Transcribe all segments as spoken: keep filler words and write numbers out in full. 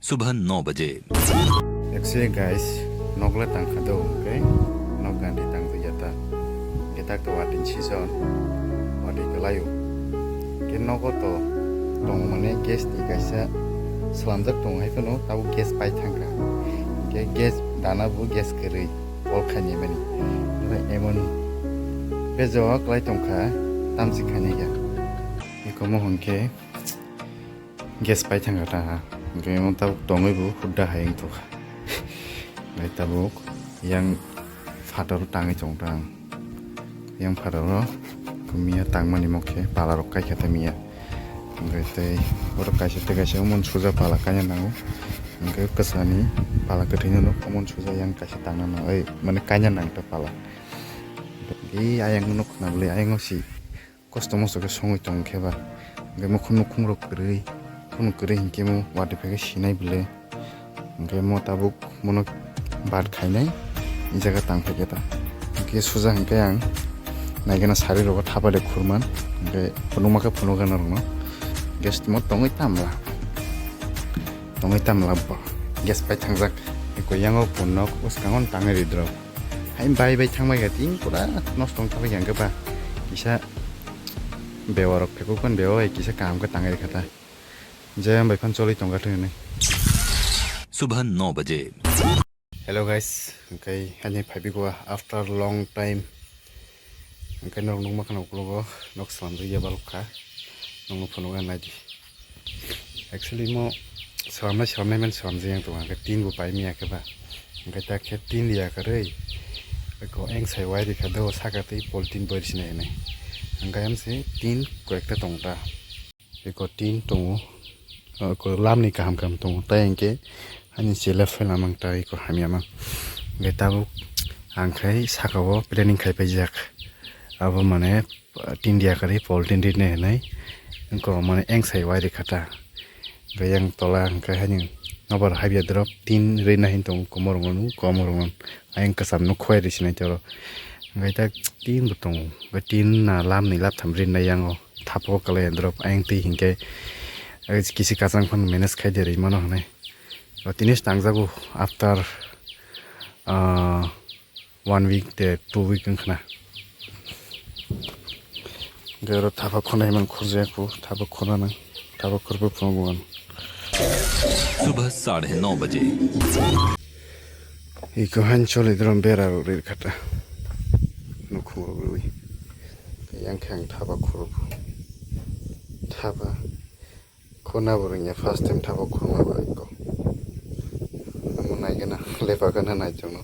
सुबह नौ बजे। Actually guys, nok le tang kha do, okay? Nok gandi tang ya ta. Kita ke watin season, wati kelayo. Ke nogo to tong mane gas ni kaisa slamjak tong hai phano tabo gas pai thang kha. Ke gas dana bo gas kwrwi, ol khaini mani. Emon bejo klai tong kha, tamsi khaini ya. Eko mo hwn khe gas pai thang kha ta, hwnkhe omo tabuk tongwi bo hudda hai wng tong kha. Hwnkhe tabuk yang phataro tangwi tong ta ang. Yang phataro miya tangmani mo khe pala rok kai kha ta miya. Hwnkhe tei borok kaisa tei kaisa omo suja pala kaina nango. Hwnkhe kwchani pala kwthwino no omo suja yang kaisa tangna nango, ei, mane kaina nang ta pala. Ei ayang no khna bwlwi ayang si. Kosto mosto khe songwi tong khe ba. Hwnkhe mo khunu khungrok kwrwi, khunu kwrwi hinkhe mo watwi phai khe sinai bwle. Hwnkhe mo tabuk mono bat khainai, i jaga tang phai khe ta. Hwnkhe suja hwnkhe ang naigena sari rogo thapa de khurman. Hwnkhe phunukma khe phunukgana rokno. Gas mo tongwi tamla. Tongwi tamla bo. Gas pai thangjak. Eko yango phunuk bwskango tangwi ridrok. Hai bai bai thangbai kha tin pura nosto wng thangbai kha hwnkhe ba kisa bewa rok phekuk phano bewa bai kisa kaham khe tangwi rwkha ta. Je bai phano choli tong kha thwng hinwi. सुबह नौ बजे। Hello guys, hwnkhe ani phaibigo after long time. Hwnkhe norok nukma khna ukologo nok slamjak ya balok kha. Nokno phunukna naidi. Actually mo slamnai slamnai man slamjak yang tongo, hwnkhe tin bo pai miya khe ba. Hwnkhe ta khe tin riya kwrwi. Eko eng sai wai rikha do saka tei polythene bai sinai hinwi. Hwnkhe amse tin koyekta tong ta. Eko tin tongo. Eko lamni kaham kaham tongo. Tai hwnkhe ani chela phela mang ta eko hamya mang. Hwnkhe tabuk ang khai saka o planning khai paijak. Abo mane tin riya kwrwi polythene rinai hinwi. Eko mane eng sai wai rikha ta. Hwnkhe yang tola hwnkhe haino nobar habya drop tin rina hin tongo komorongno komorongno ayang kwcham no khwai rwi sinai toro. Hwnkhe ta tin bo tongo, hwnkhe tin na lamni laptham rinai yango thapo kwlai drop ayang twi hinkhe kisi kwchang phano manage khai de rwi mano hinwi. O tini se tangjago after, ah, one week de two week wngkhna. Hwnkhe oro thapa khonai man khurjaya kho, thapa khornana, thapa khorbo phunukgo ang. सुबह साढ़े नौ बजे। Iko han choli drum bera rok rir khata. Nukhung rok rwi. Yang khe ang thapa khurbo. Thapa. Khorna bo rwngya, first time thapa khorna bo iko. Amo naigena, lepa gana naichongno.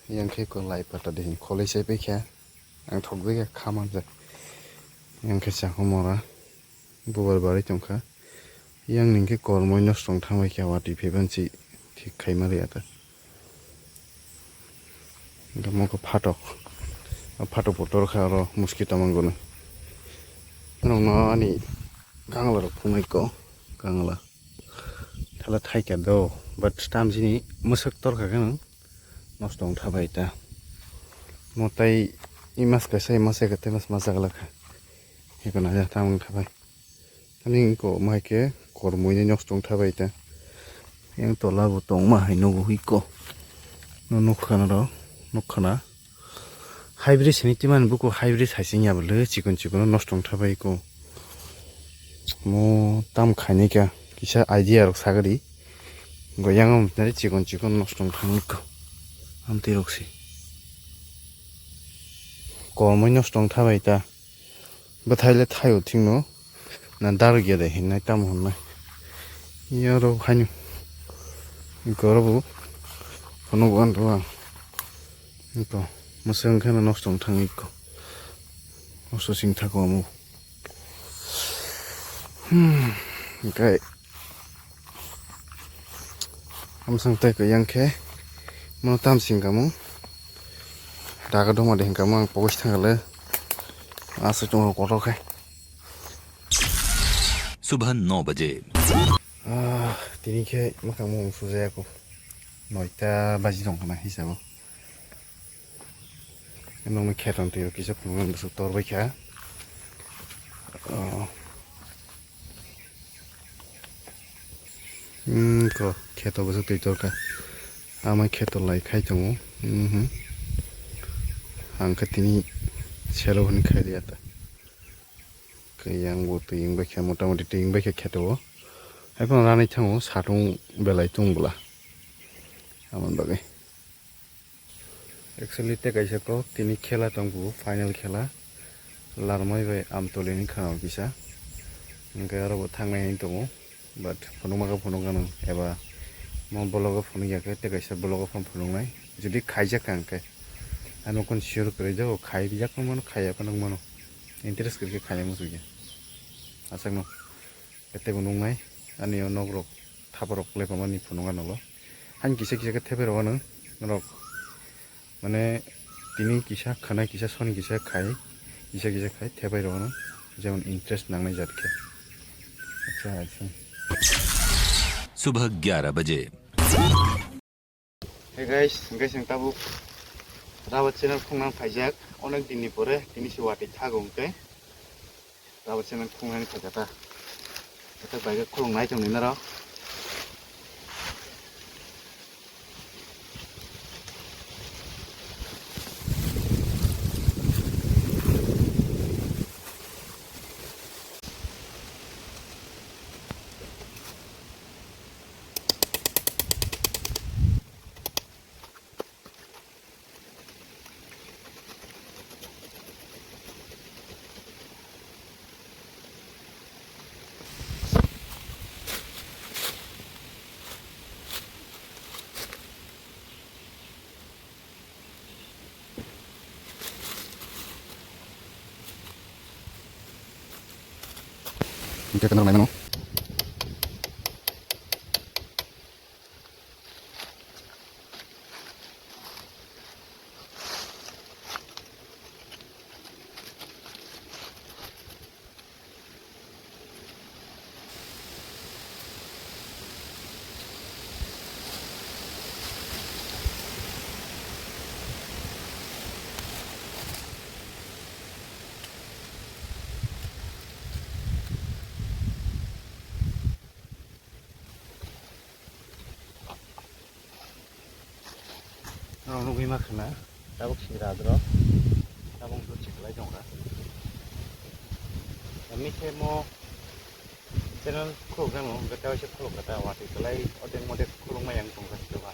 Yang khe ko lai pata de hin kholwi sai paikha. Ang thok de kha manjak. Yang khe chakho mora. Bubar bari tongkha. Yang ning khe kormoi nosto wng thangbai kha, watwi phaiban si thik khaima rwya ta. Hwnkhe mo khe phatok. O phatok bo tor kha oro mosquito mangoni. Norokno ani kangla rok phunuknai ko, kangla. Thala thaikha do, but tamsini mwswk torkha khe nwng nosto wng thabai ta. Mo tai i mas kaisa, i mas eka tei mas ma chagla kha. Eko naja tam wng thabai. Ani eko mai khe kormoi ni nosto wng thabai ta. Yang tola bo tongma hai nugo eko. No nukha na ro, nukha na. Hybrid sini timani buku hybrid hai sing ya bwle chikon chikon nosto wng thabai ko. Mo tam khaini kha kisa idea rok sagadi. Go yang am tari chikon chikon nosto wng thang ko. Am tei rok si. Ko mo nosto wng thabai ta. Bwthai le thaio thikno na darok ya de hinai tamo hwnmai. Yaro haino gorobo phunuk anro ang. Iko mwswk wngkhe no nosto wng thang iko. Nosto sing thako omo. Hmm, hwnkhe Hamsang tei kwya khe mono tam sing kamo. Daga doma de hinkamo ang pogos thangale. Aswk tongo kotor khe. सुबह नौ बजे। Ah, tini khe mwkhang mung sujaya ko. Noita baji tong khana hisabo. Nokni kheto twi kisa phunuknani bwswk tor bai kha. Oh. Hmm, ko kheto bwswk twi torkha. Ama kheto lai khai tongo. Mhm. Ang khe tini selo hwnwi khai liya ta. Khe yang bo twi wng bai khe, motamoti twi wng bai khe kheto o. Haiphano ranai thango satung belai tung bwla. Amoni bagwi. Actually, tei kaisa kok tini khela tong phuru, final khela. Larmai bai Amtoli ni khana o kisa. Hwnkhe aro bo thangnai hinwi tongo. But phunukma khe phunukgano eba mo vlog o phunukya khe tei kaisa vlog o phano phunuknai. Jodi khaijak kha hwnkhe. Ano kun sure kwrwi jago, khai rijak phano mano, khaiya phano mano. Interest kwrwi khe khaiya muchungya. Aswkno. Tei bo nuknai, ani o nok rok, thapa rok lephama ni phunuk anw lo. Haini kisa kisa khe thepai rw anw, norok, mane, tini kisa khwnai, kisa soni kisa khai, kisa kisa khai thepai rw anw, jemon interest nangnai jat khe. Acha, acha. सुबह ग्यारह बजे। Hey guys, hwnkhe chwng tabuk Rawa channel khungnang phaijak, onek dinni pore tini se watwi thago hwnkhe Rawa channel khungnani phaijak ta. Ete bai khe khulung nai tongni norok. Hingke kenal naimano. Norok nugwi ma khna, tabuk sira adro, tabuk dut siklai tongkha. Emni khe mo channel khuluk rano, hwnkhe ta waisa khuluk kha ta, watwi kwlai odek modek khulukma yang tongkha sitokha.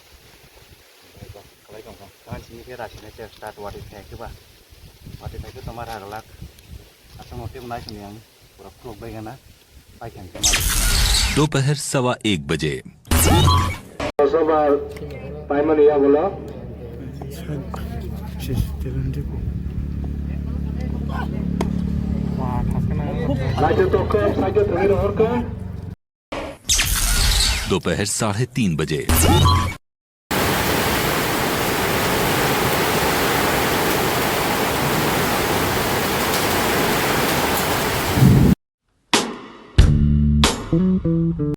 Hwnkhe bo kwlai tongkha. Tamo simi khe rasina che start watwi thai khe ba. Watwi thai khe toma raglak. Aswk no tei bo naising yang. दोपहर सवा एक बजे। दोपहर साढ़े तीन बजे।